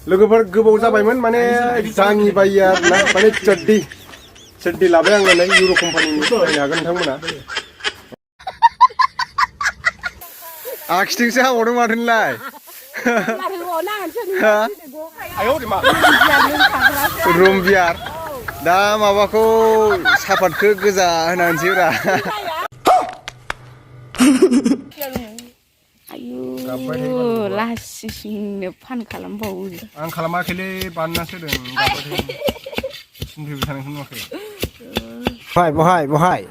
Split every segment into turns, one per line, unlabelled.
लोगोफोर गोबाव जाबायमोन माने जाङि बायो आरोना माने चड्डी लाबाय आङो नै इउर' कम्पानिनि बायनो हागोन नोंथांमोना आखिथिंसो हाबावदों माथो नोंलाय रुम बियार दा माबाखौ सापातखौ गोजा होनानैसै ब्रा
आयु लासिंनो फान खालामबावो
आं खालामाखैलै बानायनासो होदों बहाय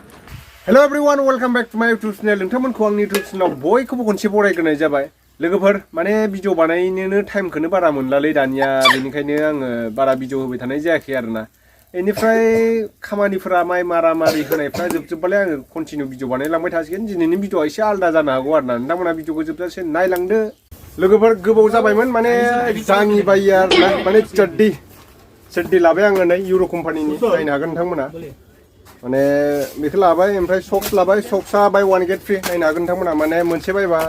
हेल' एभ्रिवान वेलकाम बेक टु माय इउटुब चेनेल नोंथांमोनखौ आंनि इउटुब चेनेलाव बयखौबो खनसे बरायग्रोनाय जाबाय लोगोफोर माने भिडिअ बानायनोनो टाइमखौनो बारा मोनलालै दानिया बेनिखायनो आङो बारा भिडिअ होबाय थानाय जायाखै आरोना बेनिफ्राय खामानिफोरा माइ मारि होनायफ्रा जोबजोबबालाय आङो कन्टिनिउ भिडिअ बानायलांबाय थासिगोन दिनैनि भिडिअआ एसे आलादा जानो हागौ आरोना नोंथांमोना भिडिअखौ जोबजासे नायलांदो लोगोफोर गोबाव जाबायमोन माने जाङि बायो आरोना माने चड्डी लाबाय आङो नै इउर' कम्पानिनि नायनो हागोन नोंथांमोना माने बेखौ लाबाय ओमफ्राय सक्स लाबाय सक्सा बाय वान गेट फ्रि नायनो हागोन नोंथांमोना माने मोनसे बायबा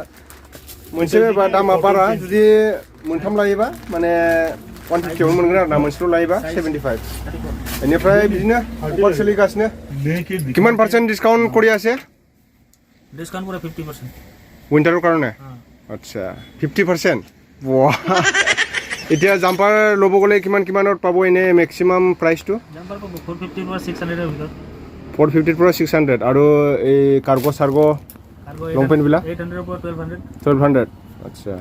दामा बारा जुदि मोनथाम लायोबा माने 150 मोनगोन आरोना मोनसेल' लायोबा 75 बेनिफ्राय बिदिनो अफार सोलिगासिनो किमान पार्सेन्ट डिसकाउन्ट কৰি আছে
ডিসকাউন্ট পুরো 50%
উইন্টাৰৰ কাৰণে আচ্ছা 50% বাহ এতিয়া জাম্পাৰ ল'ব গ'লে কিমানত পাব এনে মেক্সিমাম প্ৰাইচটো
জাম্পাৰ পাব 450 পৰা 600 এর ভিতৰত
450 পৰা 600 আৰু এই কাৰ্গো লং পেন্ট বিলাক
800 পৰা
1200 আচ্ছা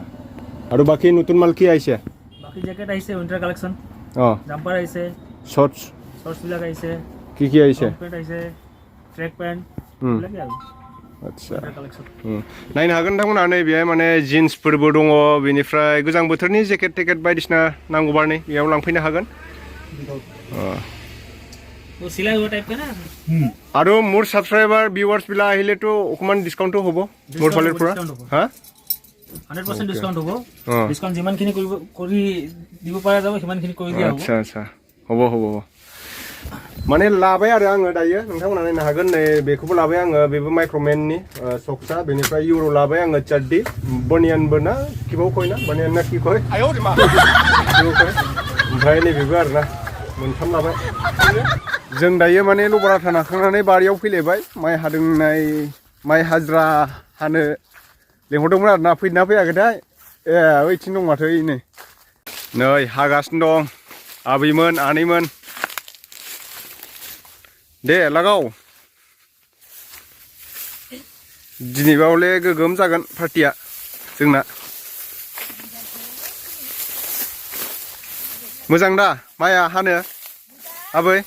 আৰু বাকি নতুন মাল কি আইছে
বাকি জ্যাকেট আইছে উইন্টার কালেকশন জাম্পার আইছে শর্টস বিলাক আইছে
কি আইছে
পেন্ট আইছে ট্রেক প্যান্ট লাগে আৰু
আচ্ছা नायनो हागोन नोंथांमोना नै बेहाय माने जिन्सफोरबो दङ बेनिफ्राय गोजां बोथोरनि जेकेट बायदिसिना नांगौबा नै बेयाव लांफैनो हागोन
वो सिलाई हुआ टाइप का ना
আৰু মোৰ সাবস্ক্রাইবার ভিউয়ার্স বিলা আহিলেতো অকমান ডিসকাউন্ট হ'ব মোৰ ফালৰ পৰা হা
100% ডিসকাউন্ট হ'ব ডিসকাউন্ট যিমান খিনি কৰি দিব পৰা যাব সিমান খিনি কৰি দিয়া হ'ব
আচ্ছা হ'ব माने लाबाय आरो आङो दायो नोंथांमोना नायनो हागोन नै बेखौबो लाबाय आङो बेबो माइक्र'मेननि सक्सा बेनिफ्राय इउर' लाबाय आङो चड्डी बनियानबो ना किबाव कयना बनियान ना कि कय ओमफ्राय नैबेबो आरोना मोनथाम लाबाय जों दायो माने लबराथा नाखांनानै बारियाव फैलायबाय माइ हाजिरा हानो लेंहरदोंमोन आरोना फैदोंना फैयाखैथाय ओइथिं दं माथो नै हागासिनो दं आबैमोन आनैमोन दे लागाव दिनैबा हले गोगोम जागोन पार्टिया जोंना मोजां दा माइया हानो आबै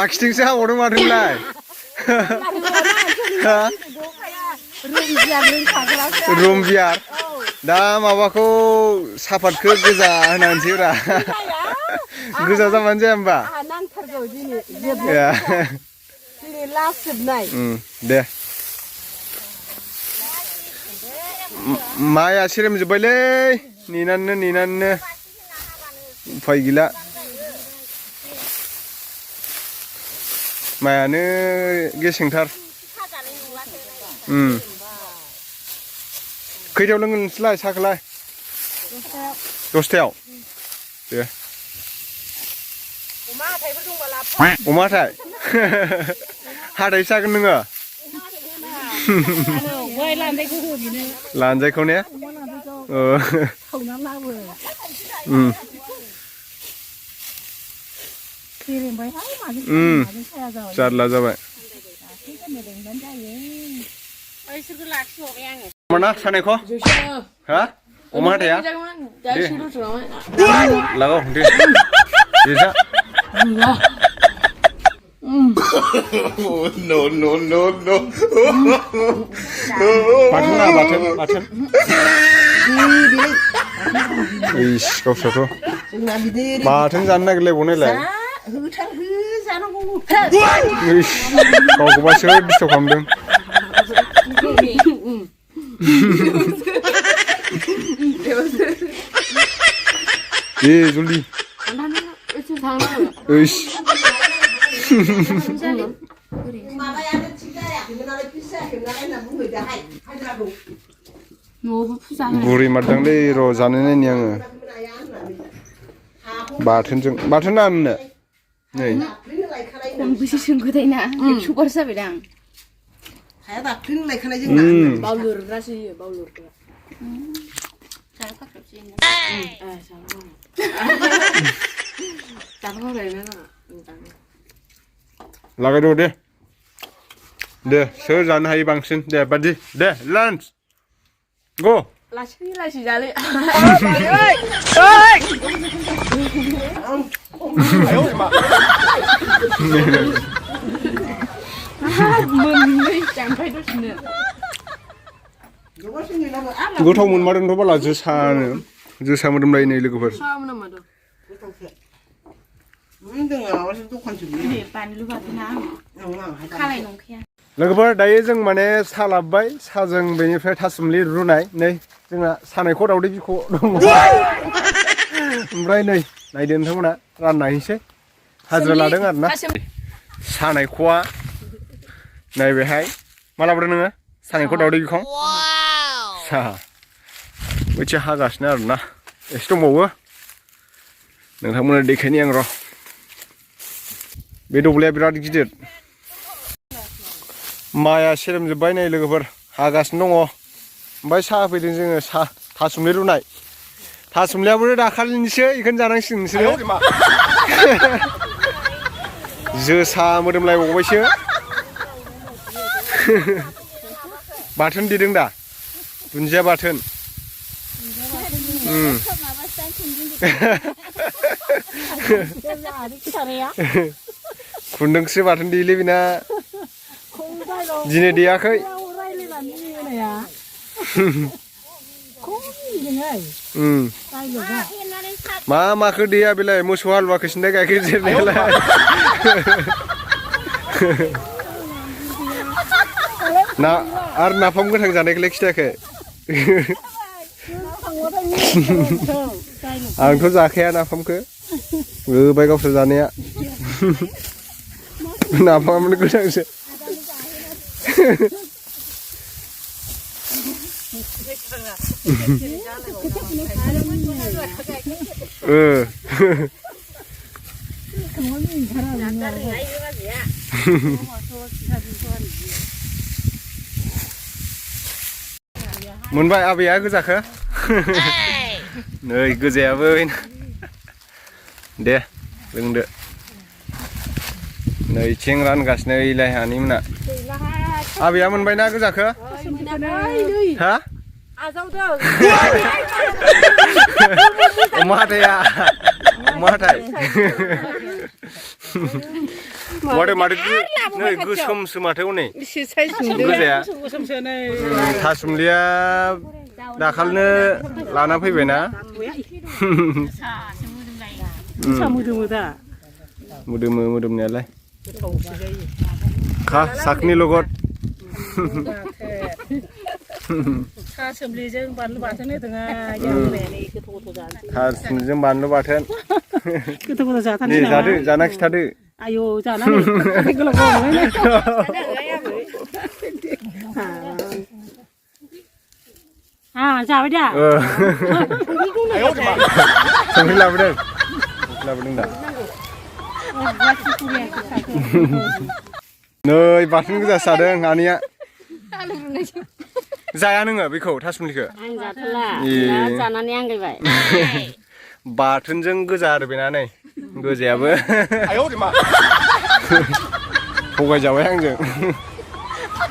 आखिथिंसो हाबावदों माथो नोंलाय रुम बियार दा माबाखौ सापातखौ गोजा होनानैसै ब्रा गोजा जाबानो जाया होमबा
नांथारगौ दिनै लास्ट जोबनाय
दे माइया सेरेमजोब्बायलै नेनानैनो उफाय गैला माइयानो गेसेंथार खैथायाव लोंगोन नोंसोरलाय साहाखौलाय 10थायाव दे अमा हाथाय हाथायसो जागोन नोङो लानजायखौ ने जारला जाबाय mana sana ko ha oma ya lagaw deh bisa no Batun ish kau satu Batun jangan gile bone lah ish kau kebaca bisa kamdeng Juli. Ish.
न'आवबो फुजा होनाय
बुरि मारदांलै र' जानो नायनि आङो बाथोन नानो नै
खनबेसे सोंखोथायना 100 बार जाबायदां
हाया दाख्लैनो लायखानाय जोंना
बावलुरग्रासो होयो बावलुरग्रा
लागायद' दे सोर जानो हायो बांसिन दे बादि दे लान्च ग
लासै जाले मोननै जांफाय दसनो
गोथाव मोनमारदोंथ' बाला जोसा मोदोमलाय नै लोगोफोर लोगोफोर दायो जों माने सा लाबोबाय साजों बेनिफ्राय थासुमलि रुनाय नै जोंना सानायखौ दावदै बिख' दङ ओमफ्राय नै नायदो नोंथांमोना राननायसै हाजिरा लादों आरोना सानायख'आ नैबेहाय मा लाबोदों नोङो सानायखौ दावदै बिखं साहा बैथिं हागासिनो आरोना एसे दंबावो नोंथांमोना देखायनि आं र' बे दब्लाया बिराद गिदिर माइआ सेरमजोब्बाय नै लोगोफोर हागासिनो दङ ओमफ्राय साहा फैदों जोङो थासुमलि रुनाय थासुमलियाबो दाखालिनिसो बेखौनो जानांसिगोन नोंसोरो जोसा मोदोमलायबावबायसो बाथोन देदों दा दुन्दिया बाथोन खुन्दुंसो बाथोन देयोलै बेना दिनै देयाखै मा माखो देया बेलाय मोसौ हालुवाखौ सिन्थाय गाइखेर सेरनायालाय ना आरो नाफाम गोथां जानायखौलाय खिथायाखै आंथ' जाखाया नाफामखौ गोबाय गावसोर जानाया नाफामानो गोथांसो मोनबाय आबैया गोजाखो नै गोजायाबो दे लोंदो नै थिं रानगासिनो इलाहानि मोना आबैया मोनबायना गोजाखो हा अमा हाथाया माथो नै गोसोमसो माथो हनै गोजाया थासुमलिया दाखालिनो लाना फैबायना मोदोमो मोदोमनायालाय खा साखनि लगत
थासुमलिजों बानलु बाथोन होदों
थासुमलिजों बानलु बाथोन
गोथाव गोथाव जाथारसै
नामा जादो जाना खिथादो
आयौ जानानै गोलाव जाबाय दा
संख्रि लाबोदों दा नै बाथोन गोजा जादों आनैया जाया नोङो बेखौ थासुमलिखौ
आं जाथला जानानै आंगायबाय
बाथोनजों गोजा आरो बेना नै गोजायाबो थगायजाबाय आंजों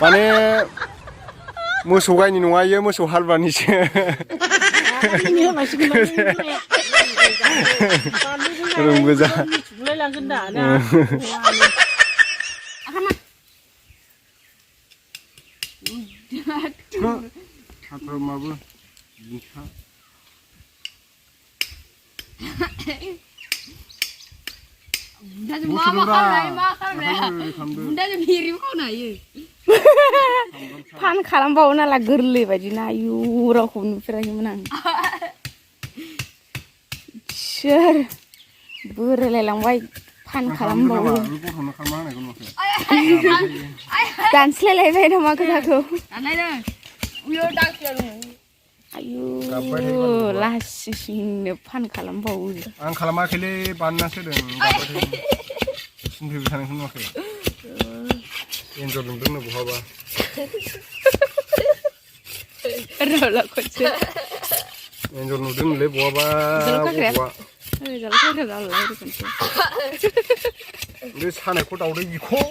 माने मोसौ गायनि नङा इयो मोसौ हालुवानिसो रुम गोजा
फान खालामबावो नालाय गोरलै बायदि ना आयु रावखौ नुफेराखैमोन आं सोर बोरायलायलांबाय फान खालामबावो दानस्लायलायबाय नामा खोथाखौ लासिंनो फान खालामबावो
आं खालामाखैलै बानायनासो होदों गाबबाय थायो सिनफैबाय थानायखौ नुवाखै एन्जर नुदोंनो बहाबा
रावला खनसे
एन्जर नुदोंनोलै बहाबा गथ'आ बे सानायखौ दावदै बिखं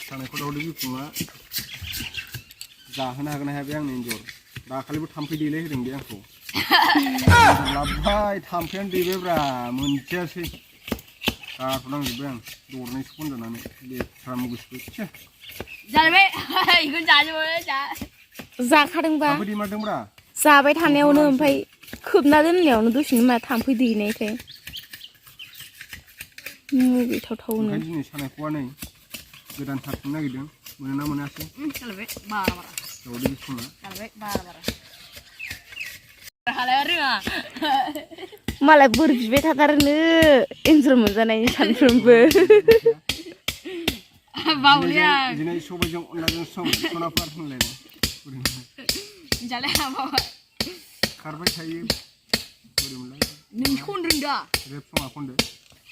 सानायखौ दावदै बिखङा जाहोनो हागोन ना हाया बे आंनि एन्जर दाखालिबो थाम्फै दैलाय होदों बे आंखौ लाबबाय थाम्फैयानो दैबायब्रा मोनजायासै गारहरनांजोब्बाय आं दरनैसो खनजानानै लेथ्रा मुगैसो
जाखादोंबा
थाम्फै दैमारदोंब्रा
जाबाय थानायावनो ओमफ्राय खोबना दोननायावनो दसेनो मा थाम्फै दैनायखाय मुगैथावथावनो
ओंखायनो दिनै सानायखौआ नै गोदान थारफिननो नागिरदों मोनोना मोनासै दावदै बिखङा
मालाय बोर बिबाय थाथारोनो एन्जर मोनजानायनि सानफ्रोमबो
दिनै सबायजों अनलाजों सनाफोर होनलायनाय खारबाय थायो
नों खनदों दा
रेप सङा खनदो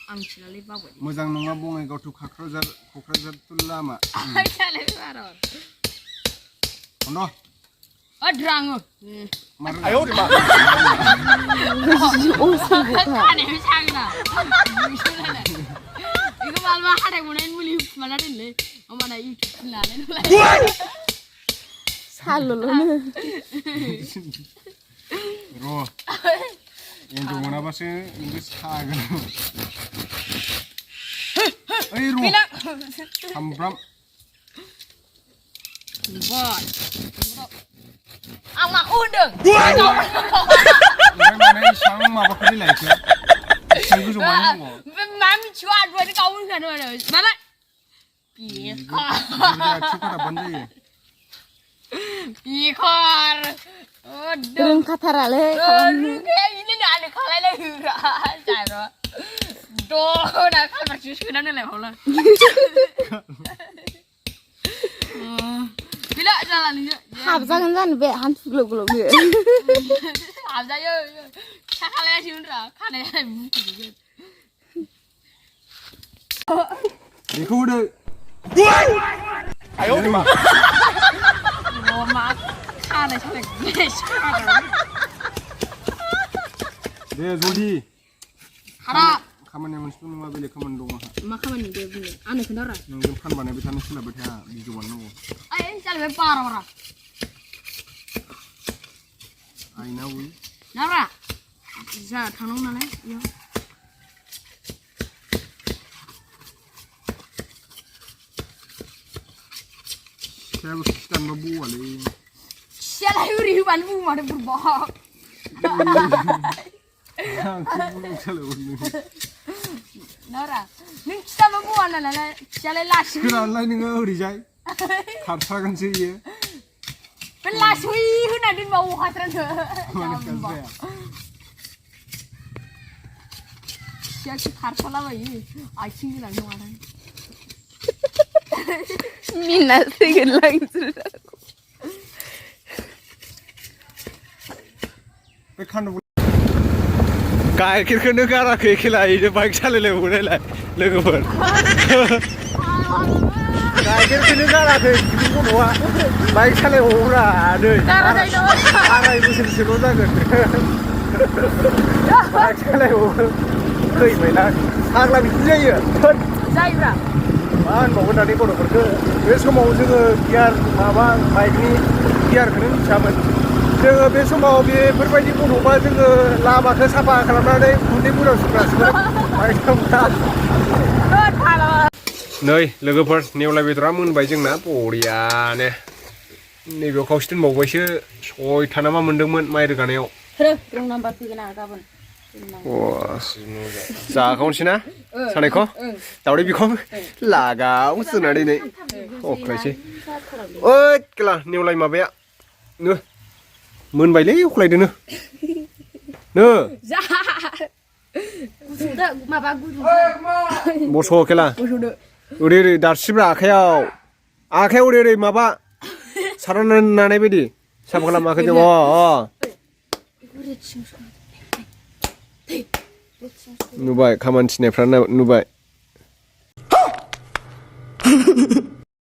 आं मिथिलालै बाबाय
मोजां नङा बङाइगाव टु क'क्राझार टु लामा खन्द'
द्राङो
आयौ मा
खानायाव सागोना बेखौ मालाबा हाथाय गनायनि मुलि हुखुमाना दोनलै होमबाना इउटुब खुलिनानै साल'ल'नो
र' एन्जर मोनाबासो नोंबो सागोन ओइ र' सामब्राम
आं माखौ होनदों
ओमफ्राय माने इसां माबाखौ लायखो इसां गोजौ मानो दङ
मा मिथिगौ आं दहायनो गाव होनखादों आरो माबा बिखर रोंखाथारालै रोंखायानो खालायलाय होग्रा जाय' दना खालमारसो सोनानै होलाय बावला गैला जाला नोङो हाबजागोन जानो बे हान्थु ग्लब ग्लबनो हाबजायो फिसा खालायासैमोनरा खानाया बुखुजोबगोन
बेखौ होदो आयौ मा
मा खानाय सानाय
दे जल्दि
हारा
खामानिया मोनसेल' नङा बेलेग खामानि दं आंहा
मा खामानि दे बुंनो आंनो खोन्थारा
नोंजों फान बानायबाय थानो सोलाबबाय थाया भिडिअ बानायनांगौ
ओइ जालायबाय बारा
आइना उइ
नारा जा थांनांगौ नालाय इयाव
सिखायाबो खिथानबा बौआलै
सियालाय ओरै होबानो बुङो माथो बुरबाव नारा नों खिथाबा बौआ नालाय खियालाय लासै
खोनालाय नोङो ओरैजाय खारसागोनसो इयो
बे लासै होना दोनबावो हाथारानो खियासो खारसालाबायो आथिं गोनां नङादां मिना थैगोनलां
बे खान्द' गाइखेरखौनो गाराखै खेला इनो बाइक सालायलायबावनायलाय लोगोफोर गाइखेरखौनो गाराखै गथ'आ बाइक सालायबावोब्रा नै 2 बोसोरसोल' जागोन बाइक सालायबावो फैबायना फाग्ला बिदि जायो जायोब्रा मा होनबावगोन दानि गथ'फोरखौ बे समाव जोङो गियार माबा बाइकनि गियारखौनो मिथियामोन जोङो बे समाव बेफोरबायदि गथ'बा जोङो लामाखौ साफा खालामनानै गुन्दैफोराव सुग्रासोमोन नै लोगोफोर नेवलाय बेदरा मोनबाय जोंना बरियानो नैबेयाव खावसे दोनबावबायसो 6था ना मा मोनदोंमोन माइ रोगानायाव जाखावनोसै ना सानायखौ दावदै बिखं लागाव जोंना दिनै अख्रायसै ओइ केला नेवलाय माबाया नो मोनबायलै अख्लायदो नो बस' खेला ओरै ओरै दारसिब्रा आखायाव ओरै ओरै माबा सारनानै बायदि साफा खालामाखै जों नुबाय खामानि थिनायफ्रा नुबाय